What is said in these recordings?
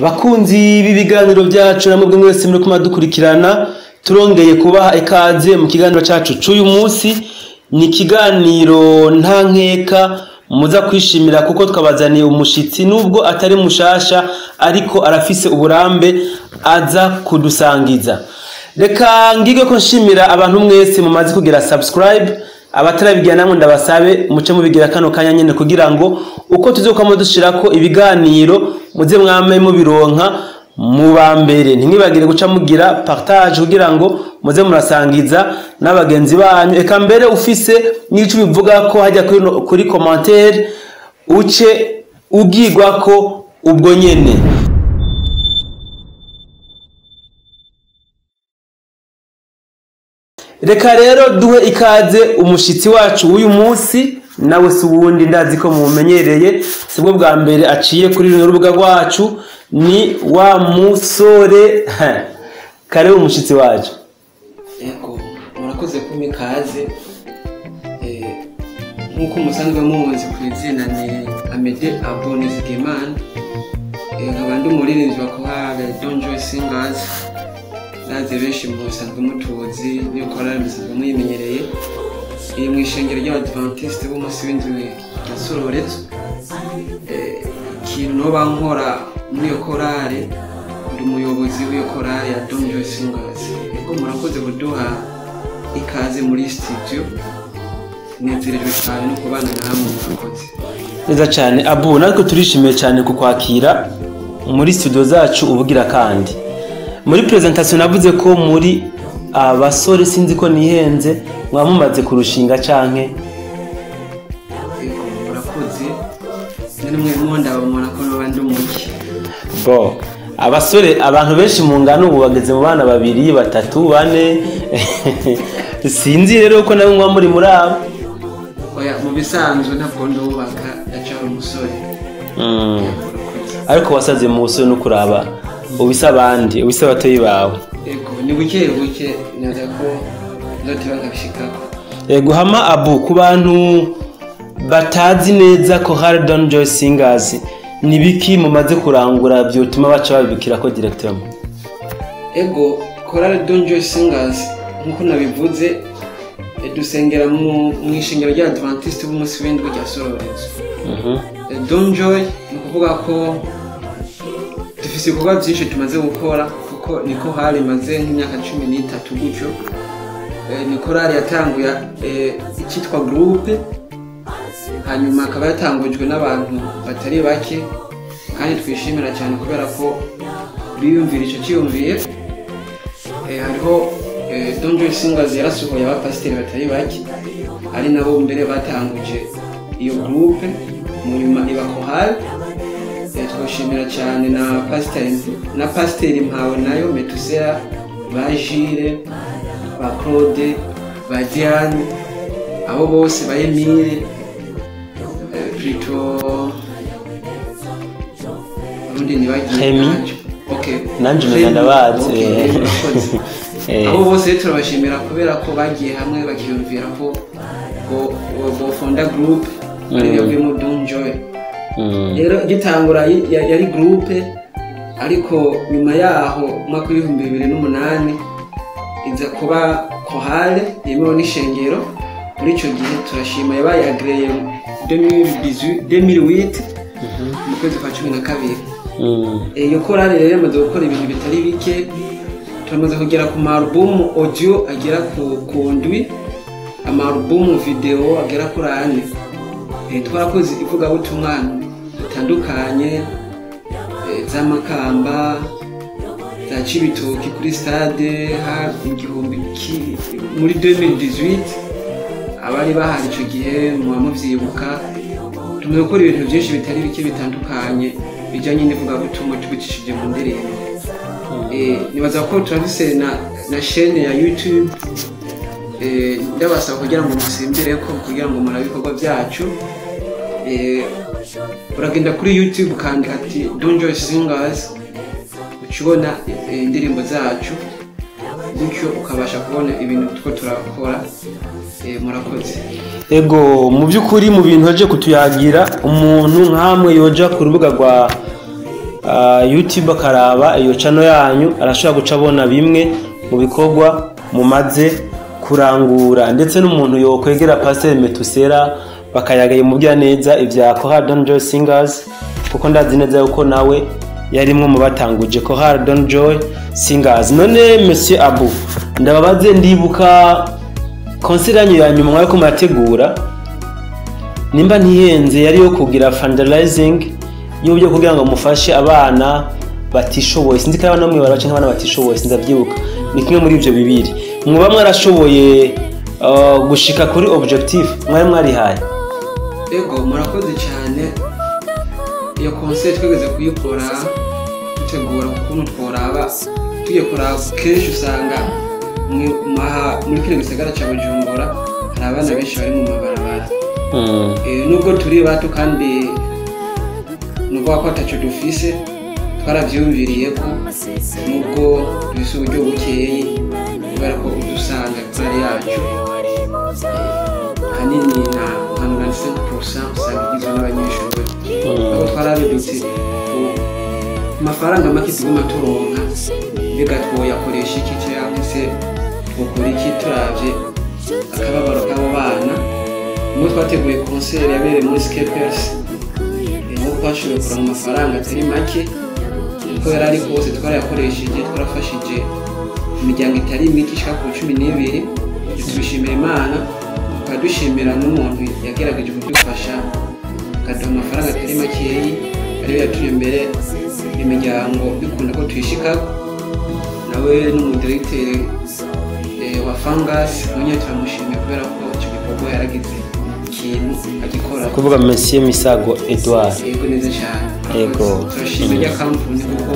Bakunzi b'ibiganiro byacu namwe mwese muri kuma dukurikirana, turongeye kubaha ikaze mu kiganiro cyacu cy'uyu munsi. Ni ikiganiro nta nkeka muza kwishimira kuko twabazaniye umushitsi, nubwo atari mushasha ariko arafise uburambe aza kudusangiza. Reka ngige ko nshimira abantu mwese mumaze kugira subscribe, abatarabigira namwe ndabasabe muce mubigira kano kanya nyene kugira ngo uko tuzokwama dushirako ibiganiro muze mwame mubironka mu bambere. Ntimwibagire guca mugira partage kugira ngo muze murasangiza n'abagenzi banyu. Eka mbere ufise n'ico bivuga ko hajya kuri commentaire uce ugigwa ko ubwo nyene. Reka rero duhe ikaze umushitsi wacu w'uyu munsi, nawe si uwundi ndazi ko mumenyereye, sibwo bwa mbere aciye kuri runo rubuga rwacu, ni wa musore. Kare umushitsi wacu. Yego, murakoze kumpa ikaze. Nkuko musanzwe muzi ku izina ni Amede Abou Nizigimana, nkaba ndi umuririmbyi wa korale Don Joy Singers. Naze benshi musanzwe mutuzi, niyo korale musanzwe muyimenyereye, iri mu ishengero ry'Abadventiste b'umunsi w'indwi ya Sororezo. Ikintu noba nkora muri iyo korale, ndi umuyobozi w'iyo korale ya Don Joy Singers. Yego, murakoze kuduha ikaze muri studio, nezerejwe cyane no kubana namwe, murakoze neza cyane. Abu, natwe turishimiye cyane kukwakira muri studio zacu. Ubugira kandi muri presentation navuze ko muri abasore, sinzi ko nihenze, mwamumaze kurushinga canke? Yego, murakoze. None mwe mwonda bamubona ko noba ndi umuki? Bo abasore, abantu benshi mu ngano ubu bageze mu bana babiri, batatu, bane. Sinzi rero ko nawe mwa muri abo. Oya, mu bisanzwe ntabwo ndubaka, ndacyari umusore. Ariko wasaze mu busore no kuraba ubisa abandi, ubisa abatoyi bawe. Yego, ni buke buke, neza ko nzoteba nkabishikako. Yego. Hama Abu, ku bantu batazi neza ko Chorale Don Joy Singers ni biki mumaze kurangura byotuma baca babibikira ko directement? Ego, Chorale Don Joy Singers nkuko nabivuze, dusengera mu ishengero rya Adventiste b'umunsi w'indwi rya Sororezo. Don Joy ni ukuvuga ko dufise ibikorwa byinshi tumaze gukora, kuko ni korale imaze nk'imyaka 13 gutyo. Ni korale yatanguye icyitwa groupe, hanyuma akaba yatangujwe n'abantu batari bake kandi twishimira cyane kubera ko biyumvira icyo cyiyumviye. Hariho Don Joy Singers yarasohoye abapasiteri batari bake, ari nabo mbere batanguje iyo groupe, mu nyuma iba korale. Twashimira cyane na pasiteri Mpawe nayo Metusera, ba Jire, ba Claude, ba Diane, abo bose ba Emile, plutôt urundi nibagiye. Remy. Okay. Nanje umenya ndabazi. Okay, murakoze. Abo bose rero turabashimira kubera ko bagiye hamwe bakiyumvira ko bofonda groupe ariyo yavuyemo Don Joy. Rero gitangura yari groupe, ariko nyuma yaho mwaka w'2008 iza kuba korale yemewe n'ishengero. Muri ico gihe turashima yabaye agreye 2008 mu kwezi kwa 12. Iyo korale rero yamaze gukora ibintu bitari bike. Turamaze kugera ku ma album audio agera ku ndwi, ama album video agera kuri 4. Twarakoze ivugabutumwa zitandukanye, z'amakamba, za Cibitoki kuri stade ha igihumbi muri 2018, abari bahari ico gihe muba muvyibuka. Tumaze gukora ibintu byinshi bitari bike bitandukanye bijanye n'ivugabutumwa tubicishije mu ndirimbo. Nibaza ko turafise na chaîne ya YouTube. Ndabasaba kugira ngo musimbire ko kugira ngo murabe ibikorwa byacu. Uragenda kuri YouTube ukandika ati Don Joy Singers, ucubona indirimbo zacu, gutyo ukabasha kubona ibintu two turakora. Murakoze. Ego, mu by'ukuri mu bintu aje kutuyagira, umuntu nkamwe yoja ku rubuga rwa YouTube akaraba iyo channel yanyu, arashobora guca abona bimwe mu bikorwa mumaze kurangura, ndetse n'umuntu yokwegera Pastor Metusera bakayaga mubwira neza ibya Chorale Dawn Joy Singers, kuko ndazi neza yuko nawe yarimwe mu batanguje Chorale Dawn Joy Singers. None Monsieur Abu, ndababaze, ndibuka concert yanyu ya nyuma mwariko murategura, nimba ntihenze yari yo kugira fundraising y'uburyo kugira ngo mufashe abana batishoboye, sinzi ko abana bamwe baraca nk'abana batishoboye, sindavyibuka, ni kimwe muri ivyo bibiri. Mwoba mwarashoboye gushika kuri objectif mwari mwarihaye? Ego, murakoze cyane. Iyo concert twigeze kuyikora dutegura ukuntu tworaba, tugiye kuraba kenshi usanga muri kino gisagara cya Bujumbura hari abana benshi bari mu mabarabara. Nubwo turi bato kandi nuvuga ko ataco dufise, twaravyumviriye ko nubwo dufise uburyo bukeyi, kubera ko udusanga korali yacu ahanini na nka 95% usanga igizwe n'abanyeshuri, aho twarabidutse ku mafaranga make tuguma turonka, mbega twoyakoresha iki cyangwa se twokora iki turavye akababaro k'abo bana. Ubwo twateguye concert yabereye muri Skepers, aho twashoboye kuronka amafaranga atari make, uko yari ari kose twarayakoresheje, twarafashije imiryango itari mike ishika ku 12. Tubishimira Imana, tukaba dushimira n'umuntu yagerageje kudufasha akaduha amafaranga atari makeyi, ariyo yatumye mbere imiryango bikunda ko tuyishikako. Nawe n'umudiregiteri wa Fangas nyine turamushimiye kubera ko icyo gikorwa yaragize ikintu agikora. Kuvuga Monsieur Misago Edouard. Yego, neza cyane. Yego. Turashimira rya kampuni kuko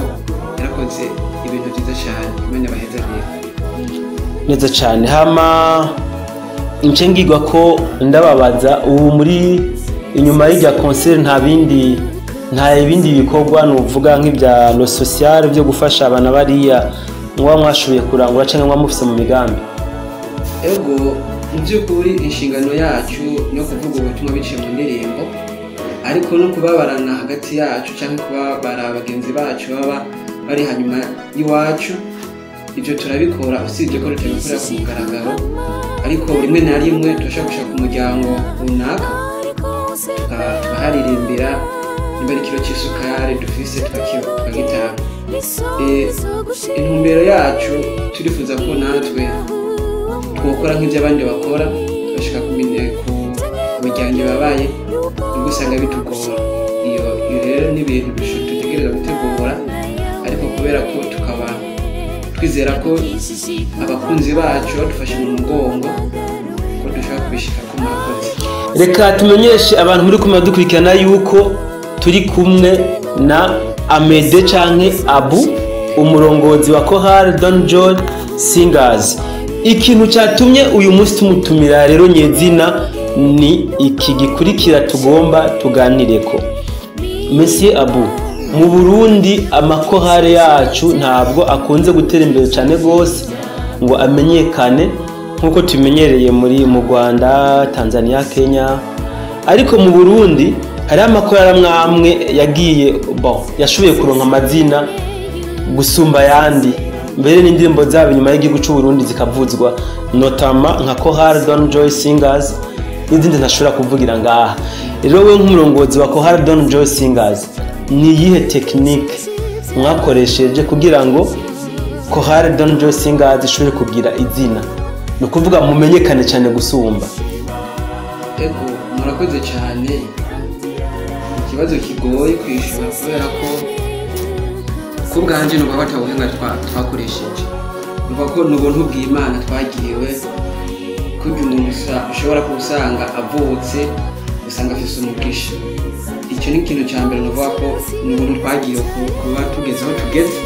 yarakoze ibintu byiza cyane. Imana ibahezagire. Neza cyane. Hama nce ngirwa ko ndababaza, ubu muri inyuma y'irya concert nta bindi bikorwa nuvuga nk'ibya le social byo gufasha abana bariya mwa mwashoboye kurangura cyangwa mwa mufise mu migambi? Ego, mu by'ukuri inshingano yacu no kuvuga ubutumwa biciye mu ndirimbo, ariko no kubabarana hagati yacu cyangwa kubabara bagenzi bacu baba bari hanyuma y'iwacu, ibyo turabikora, usibye ko tutabikorera ku mugaragaro, ariko rimwe na rimwe turashobora gushaka umuryango runaka tukaharirimbira, nimba ari ikiro cy'isukari dufise tukagitanga. Intumbero yacu, turifuza ko natwe twokora nk'ibyo abandi bakora, tugashika ku miryango ibabaye, nubwo usanga bitugora. Iyo rero ni ibintu dutegereza gutegura, ariko kubera ko tukaba twizera ko abakunzi bacu badufashe mu mugongo ko dushobora kubishikako. Murakoze. Reka tumenyeshe abantu muri kumwe dukurikirana yuko turi kumwe na Amede canke Abu, umurongozi wa Chorale Dawn Joy Singers. Ikintu cyatumye uyu munsi tumutumira rero nyezina ni iki gikurikira tugomba tuganireko. Monsieur Abu, mu Burundi amakorale yacu ntabwo akunze gutera imbere cyane gose ngo amenyekane nk'uko tumenyereye mu Rwanda, Tanzania, Kenya, ariko mu Burundi hariho amakorali amwe amwe yagiye, bon, yashoboye kuronka amazina gusumba ayandi, mbere n'indirimbo zabo inyuma y'igihugu cy'u Burundi zikavuzwa, notamment nka Chorale Dawn Joy Singers n'izindi ntashobora kuvugira ngaha. Rero we nk'umurongozi wa Chorale Dawn Joy Singers, ni iyihe technique mwakoresheje kugira ngo Chorale Dawn Joy Singers ishobore kugira izina, ni ukuvuga mumenyekane cyane gusumba? Ego, murakoze cyane. Ikibazo kigoye kwishyura kubera ko ku bwanjye ni ukuvuga ko atabuhinga twakoresheje, ni ukuvuga ko ni ubuntu bw'Imana twagiriwe. Kurya umuntu ushobora kuwusanga avutse usanga afise umugisha, icyo ni ikintu cya mbere. Ni ukuvuga ko ni ubuntu twagiye kuba tugeze aho tugeze.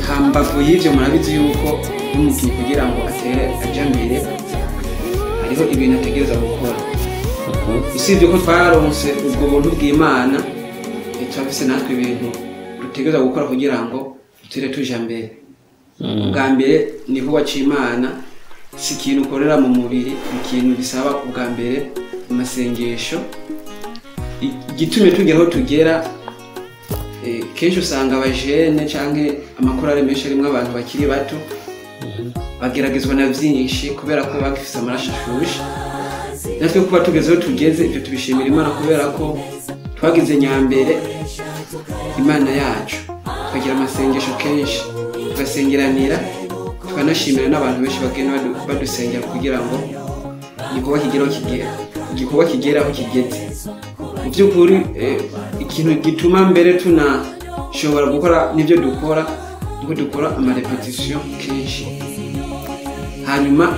Hambavu y'ibyo, murabizi yuko n'umukinnyi kugira ngo atere aja mbere hariho ibintu ategereza gukora. Usibye ko twaronse ubwo buntu bw'Imana, turafise natwe ibintu dutegereza gukora kugira ngo dutere tuja mbere. Ubwa mbere ni igikorwa c'Imana, si ikintu ukorera mu mubiri, ni ikintu bisaba ubwa mbere amasengesho. Igitumye tugera aho tugera. Kenshi usanga abajene canke amakorale menshi arimwo abantu bakiri bato bageragezwa na vyinshi kubera ko bagifise amaraso ashushe. Natwe kuba tugeze aho tugeze, ivyo tubishimira Imana kubera ko twagize nyambere Imana yacu, tukagira amasengesho kenshi, tugasengeranira, tukanashimira n'abantu benshi bagenda badusengera kugira ngo igikorwa kigere aho kigera, igikorwa kigere aho kigeze. Mu by'ukuri ikintu gituma mbere tunashobora gukora n'ibyo dukora nuko dukora amarépétition kenshi. Hanyuma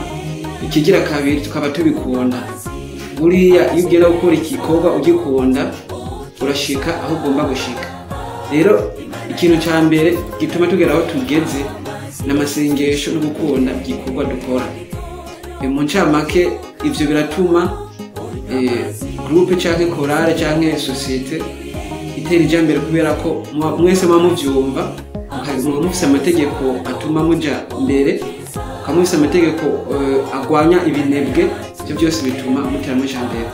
ikigira kabiri, tukaba tubikunda. Buriya iyo ugenda gukora igikorwa ugikunda, urashika aho ugomba gushika. Rero ikintu cya mbere gituma tugera aho tugeze ni amasengesho no gukunda igikorwa dukora. Mu ncamake, ivyo biratuma groupe canke chorale canke société itera ija mbere, kubera ko mwese muba muvyumva, muba mufise amategeko atuma muja mbere, mukaba mufise amategeko agwanya ibinebwe. Ivyo byose bituma mutera muja mbere.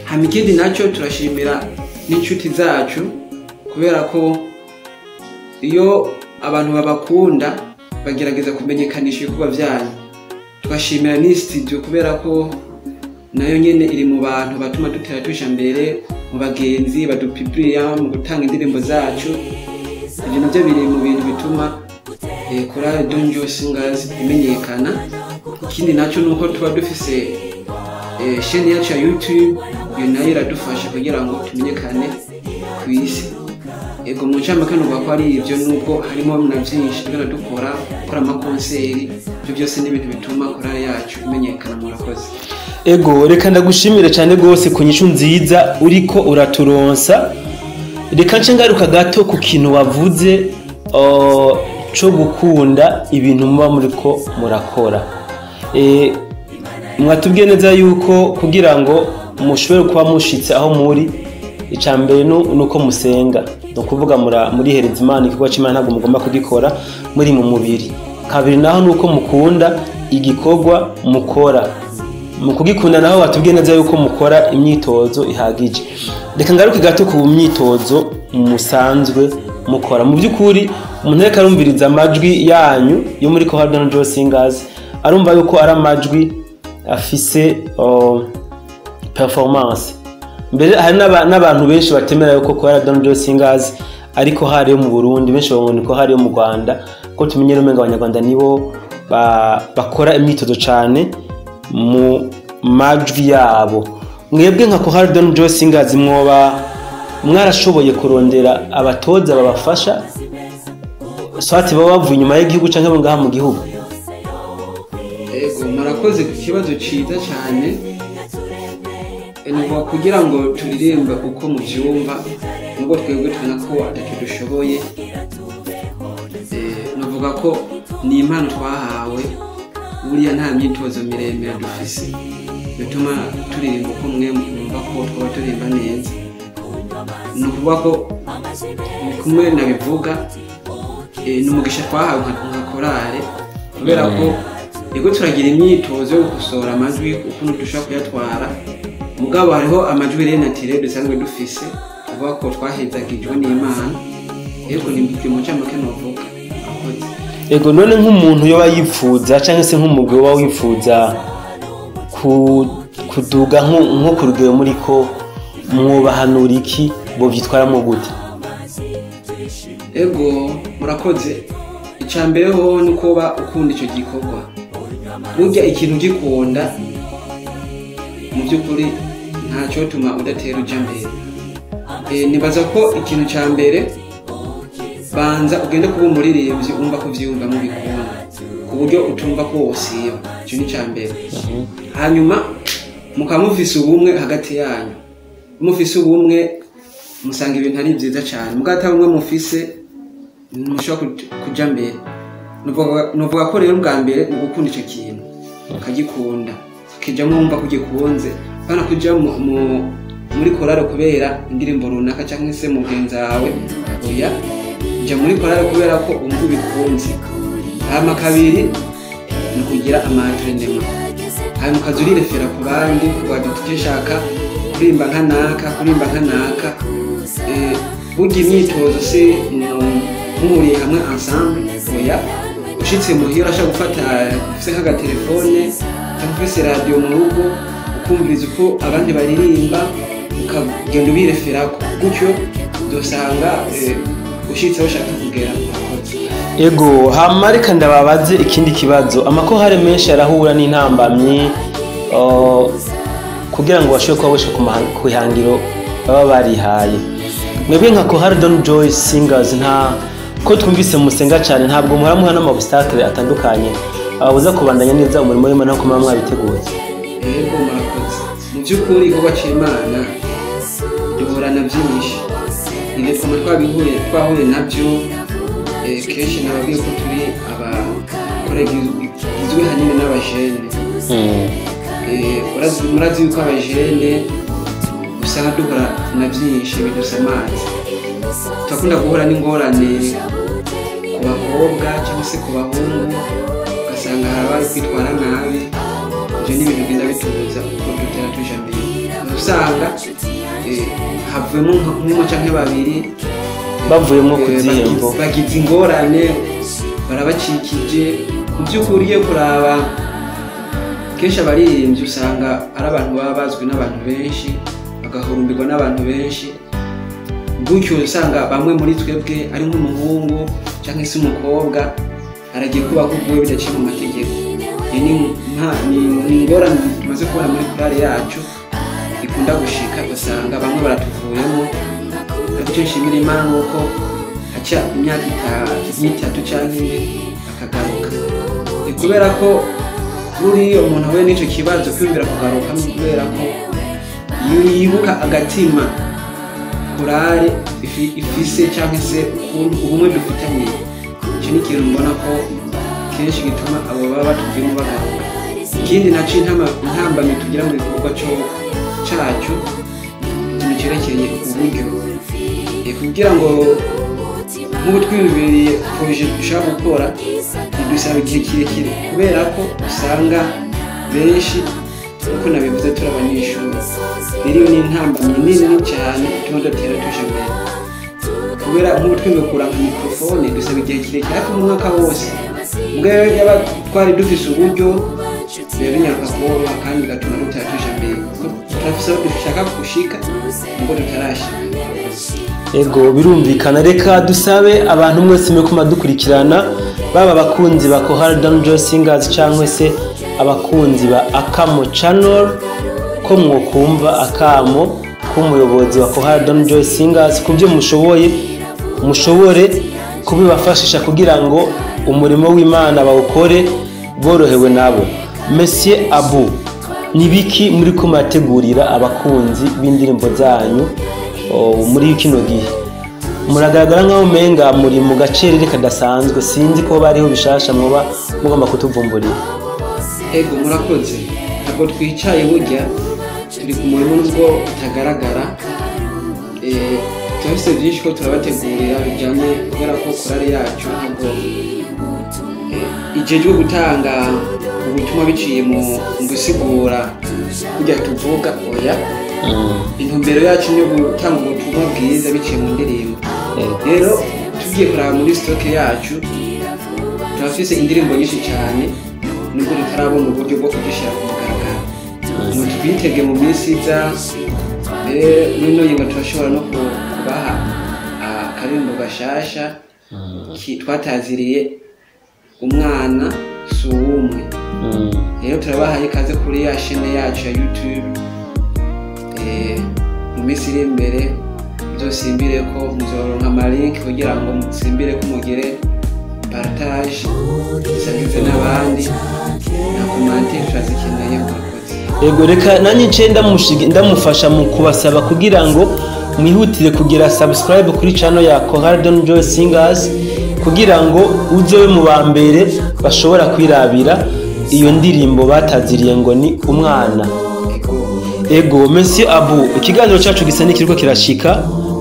Hama ikindi nacyo, turashimira n'inshuti zacu, kubera ko iyo abantu babakunda bagerageza kumenyekanisha ibikorwa byanyu. Tugashimira n'i studio, kubera ko nayo nyene iri mu bantu batuma dutera tuja mbere, mu bagenzi badupibriya mu gutanga indirimbo zacu. Ibyo navyo biri mu bintu bituma Chorale Dawn Joy Singers imenyekana. Ikindi nacyo nuko tuba dufise chaîne yacu ya YouTube, iyo nayo iradufasha kugira ngo tumenyekane ku isi. Ego, mu ncamake nuvuga ko ari ibyo, nubwo harimo na byinshi tugenda dukora, gukora amakonseri. Ibyo byose ni ibintu bituma korali yacu imenyekana. Murakoze. Ego, reka ndagushimire cyane rwose ku nyishu nziza uriko uraturonsa. Reka nce ngaruka gato ku kintu wavuze co gukunda ibintu muba muriko murakora. Mwatubwiye neza yuko kugira ngo mushobore kuba mushitse aho muri, icya mbere nuko musenga, ni ukuvuga murihereza Imana. Igikorwa cy'Imana ntabwo mugomba kugikora muri mu mubiri. Kabiri naho nuko mukunda igikorwa mukora. Mu kugikunda naho, batubwiye neza yuko mukora imyitozo ihagije. Reka ngaruke gato ku myitozo musanzwe mukora. Mu by'ukuri, umuntu ariko arumviriza amajwi yanyu yo muri Chorale Dawn Joy Singers, arumva yuko ari amajwi afise performance. Mbere hari n'abantu benshi batemera yuko Chorale Dawn Joy Singers ariko hari yo mu Burundi. Benshi babona ko hari yo mu Rwanda, ko tumenyere umenga Abanyarwanda nibo bakora imyitozo cane mu majwi yabo. Mwebwe nka Chorale Dawn Joy Singers, mwoba mwarashoboye kurondera abatoza babafasha, swati baba bavuye inyuma y'igihugu canke bo ngaha mu gihugu? Ego, murakoze ku kibazo ciza cyane. Nuvuga kugira ngo turirimbe uko muvyumva, nubwo twebwe tubona ko atacyo dushoboye, nuvuga ko ni impano twahawe. Buriya nta myitozo miremire dufise bituma turirimba uko mwe mwumva ko twaba turirimba neza. Ni ukuvuga ko ni kumwe nabivuga, ni umugisha twahawe nka korale, kubera ko yego turagira imyitozo yo gukosora amajwi, ukuntu dushobora kuyatwara, mugabo hariho amajwi rero naturel dusanzwe dufise, tuvuga ko twahezagijwe n'Imana. Yego, ni mu ncamake novuga. Murakoze. Ego, none nk'umuntu yoba yifuza cyangwa se nk'umugwi woba wifuza kuduga nko ku rugero muri ko, mwubahanura iki? Bovyitwaramo gute? Ego, murakoze. Icya mbere ho ni kuba ukunda icyo gikorwa. Burya ikintu ugikunda, mu by'ukuri ntacyotuma udatera uja mbere. Nibaza ko ikintu cya mbere, banza ugende kuba umuririmbyi wumva ko uvyiyumvamo, ubikunda ku buryo utumva ko wosiba. Icyo ni icya mbere. Hanyuma mukaba mufise ubumwe hagati yanyu. Mufise ubumwe, musanga ibintu ari byiza cyane. Mugabo ata bumwe mufise, ntimushobora kuja mbere. Nuvuga ko rero ubwa mbere ni ugukunda icyo kintu, ukagikunda, ukijamo wumva ko ugikunze, bana kuja muri korale kubera indirimbo runaka cyangwa se mugenzi wawe. Oya, jya muri korale kubera ko wumva ubikunze. Hama kabiri ni ukugira ama entraînement, hanyuma ukaza urirefera ku bandi, kuvuga ati tujye shaka kuririmba nka naka, kuririmba nka naka. Burya imyitozo si muhuriye hamwe ensemble, oya. Ushitse muhira urashobora gufata ufise nk'agatelefone cyangwa ufise radiyo mu rugo, ukumviriza uko abandi baririmba, ukagenda ubireferako gutyo, uzosanga ushitse aho ushaka kugera. Murakoze. Ego, hama reka ndababaze ikindi kibazo. Amakorale menshi arahura n'intambamyi kugira ngo bashobore kuba bashika ku ihangiro baba barihaye. Mwebwe nka Chorale Dawn Joy Singers, nta ko twumvise musenga cyane, ntabwo muhora muhura n'ama obstacle atandukanye ababuza kubandanya neza umurimo w'Imana nkuko muba mwabiteguye? Yego, murakoze. Mu by'ukuri igikorwa c'Imana duhura na byinshi. Ibyo twama twabihuye, twahuye nabyo kenshi. Nababwiye ko turi abakore igizwe hanini n'abajene. Murazi yuko abajene usanga duhura na byinshi bidusamaza. Turakunda guhura n'ingorane ku bakobwa cyangwa se ku bahungu, ugasanga hari abari kwitwara nabi. Ibyo ni ibintu bigenda bitubuza uko dutera tuja mbere. Usanga havuyemo nk'umwe canke babiri bavuyemo ku zihembo. Bagize ingorane, barabacikije. Mu by'ukuri iyo kuraba kenshi abaririmbyi usanga ari abantu baba bazwi n'abantu benshi, bagahurumbirwa n'abantu benshi gutyo. Usanga bamwe muri twebwe ari nk'umuhungu cyangwa se umukobwa aragiye kuba kuvuye bidaciye mu mategeko. Iyo ni ingorane tumaze kubona muri korali yacu ikunda gushika, ugasanga bamwe baratuvuyemo. Ariko icyo nshimira Imana ni uko haca imyaka 3 cyangwa 4 bakagaruka. Ni kubera ko buriya umuntu ahuye n'icyo kibazo kwiyumvira kugaruka, ni kubera ko iyo yibuka agatima korali ifise cyangwa se ukuntu ubumwe dufitanye. Icyo ni ikintu mbona ko kenshi gituma abo baba batuvuyemo bagaruka. Ikindi naco, intambamyi tugira mu gikorwa cacu, ikintu cyerekeye uburyo. Kugira ngo nk'ubu twiyumviriye projet dushaka gukora, bidusaba igihe kirekire, kubera ko usanga benshi, nk'uko nabivuze, turi abanyeshuri. Rero iyo ni intambamyi nini cyane ituma tudatera tuja mbere, kubera nk'ubu twiyumviye kugura nka microphone dusaba igihe kirekire, hafi mu mwaka wose. Ubwo yaba twari dufise uburyo, biba binyaruka koroha kandi bigatuma dutera tuja mbere, kuko turafise aho dushaka gushika nubwo tutarashika. Ego, birumvikana. Reka dusabe abantu mwese muri dukurikirana, baba abakunzi ba Chorale Dawn Joy Singers cyangwa se abakunzi ba Akamo Channel, ko mwokumva akamo k'umuyobozi wa Chorale Dawn Joy Singers ku byo mushoboye, mushobore kubibafashisha kugira ngo umurimo w'Imana bawukore borohewe nabo. Monsieur Abu, ni biki muri ko murategurira abakunzi b'indirimbo zanyu muri kino gihe? Muragaragara nk'aho umenga muri mu gacerere kadasanzwe. Sinzi ko bariho bishasha mwoba mugomba kutuvumburira. Ego, murakoze. Ntabwo twicaye, burya turi ku murimo nubwo utagaragara. Turafise byinshi ko turabategurira bijyanye, kubera ko korali yacu ntabwo ijejwe gutanga ubutumwa biciye mu gusigura kurya tuvuga, oya. Intumbero yacu ni yo gutanga ubutumwa bwiza biciye mu ndirimbo. Rero tugiye kuraba muri stock yacu, turafise indirimbo nyinshi cyane nubwo tutarabona uburyo bwo kuzishyira ku mugaragaro. Ngo twitege mu minsi iza mbere muri ino ngingo turashobora no kubaha akaririmbo gashasha twataziriye "Umwana si uwumwe". Rero turabahaye ikaze kuri ya chaîne yacu ya YouTube. Mu minsi iri imbere muzosimbire ko muzoronka ama link kugira ngo musimbire ko mugire partage, musangize n'abandi, na commentaire turazikeneye. Murakoze. Yego, reka nanjye nce ndamufasha mu kubasaba kugira ngo mwihutire kugira subscribe kuri channel ya Chorale Dawn Joy Singers, kugira ngo uzobe mu ba mbere bashobora kwirabira iyo ndirimbo bataziriye ngo ni "Umwana". Ego. Ego, Monsieur Abu, ikiganiro cyacu gisa n'ikiriko kirashika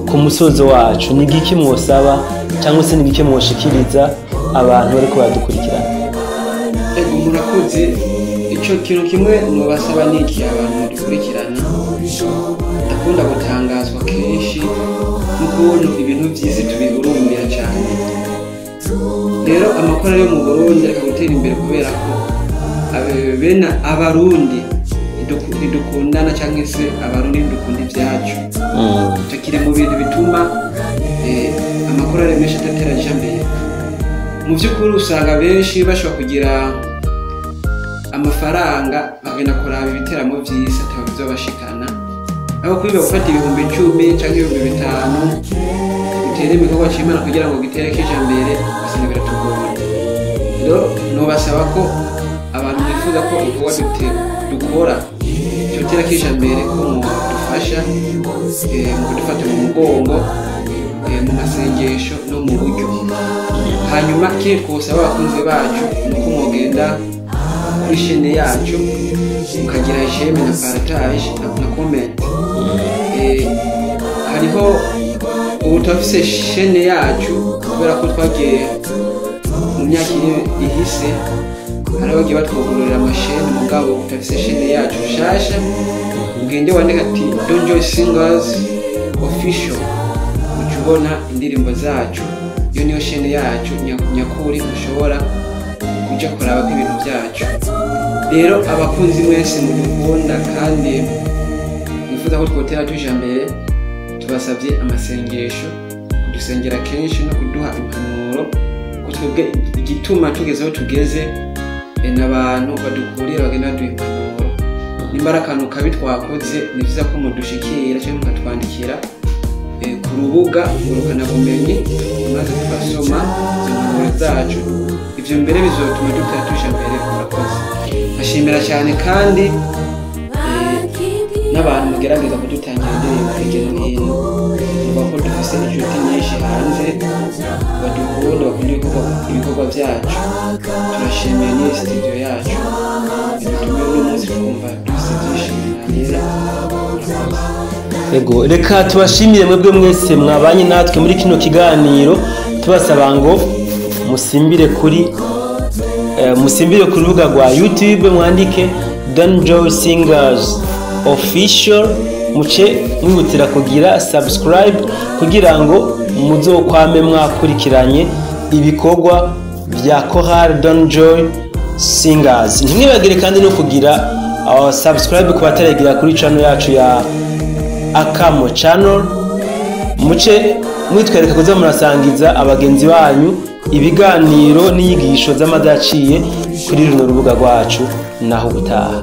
ku musozo wacu. Ni igiki mwosaba cyangwa se ni igiki mwoshikiriza abantu bariko baradukurikirana? Ego, murakoze. Ico kintu kimwe nobasaba ni iki: abantu dukurikirana, ndakunda gutangazwa kenshi n'ukuntu ibintu Ibintu by'isi tubihurumbira cyane. Rero amakorali yo mu Burundi areka gutera imbere kubera ko bene Abarundi ntidukundana, cyangwa se Abarundi ntidukunda ibyacu. Icyo kiri mu bintu bituma amakorali menshi adatera aja mbere. Mu by'ukuri usanga benshi bashobora kugira amafaranga bagenda kuraba ibiteramo by'isi ataba bizobashikana, aho kwiba gufata 10,000 cyangwa 5,000 utere ibikorwa cy'Imana kugira ngo gitere kija mbere, ugasanga biratugora. Rero nobasaba ko abantu bifuza ko ibikorwa dukora cyotera kija mbere ko mudufasha mu kudufata mu mugongo, mu masengesho no mu buryo. Hanyuma ikindi twosaba abakunzi bacu ni uko mwogenda kuri chaîne yacu mukagira j'aime na partage na comment. Hariho ubu turafise chaîne yacu kubera ko twagiye mu myaka ihise hari abagiye batwugururira amashene, mugabo turafise chaîne yacu nshasha. Ugende wandika ati Don Joy Singers Official, uca ubona indirimbo zacu. Iyo niyo chaîne yacu nyakuri mushobora kuja kuraba ko ibintu byacu. Rero abakunzi mwese mudukunda kandi mwifuza ko twotera tuja mbere, tubasabye amasengesho, kudusengera kenshi no kuduha impanuro, ko twebwe igituma tugeze aho tugeze n'abantu badukurira bagenda baduha impanuro. Nimba ari akantu kabi twakoze, ni vyiza ko mudushikira cyangwa mukatwandikira ku rubuga ngurukanabumenyi, maze tugasoma izo mpanuro zacu. Ivyo mbere bizotuma dutera tuja mbere. Murakoze, nkashimira cyane kandi n'abantu mugerageza kudutangira indirimbo hirya no hino. Tuvuga ko dufise inshuti nyinshi hanze badukunda, bakunda ibikorwa byacu. Turashimiye n'iyi studio yacu idutumye uno munsi twumva dufise ibyishimo ntangera. Ego, reka tubashimire mwebwe mwese mwabanye natwe muri kino kiganiro, tubasaba ngo musimbire ku rubuga rwa YouTube, mwandike Don Joy Singers Official, muce mwihutira kugira subscribe kugira ngo muzokwame mwakurikiranye ibikorwa bya Chorale Don Joy Singers. Ntimwibagire kandi no kugira subscribe ku bataragira kuri channel yacu ya Akamo Channel. Muce mwitwereka kuza murasangiza abagenzi banyu ibiganiro n'inyigisho z'amadaciye kuri runo rubuga rwacu. Naho ubutaha.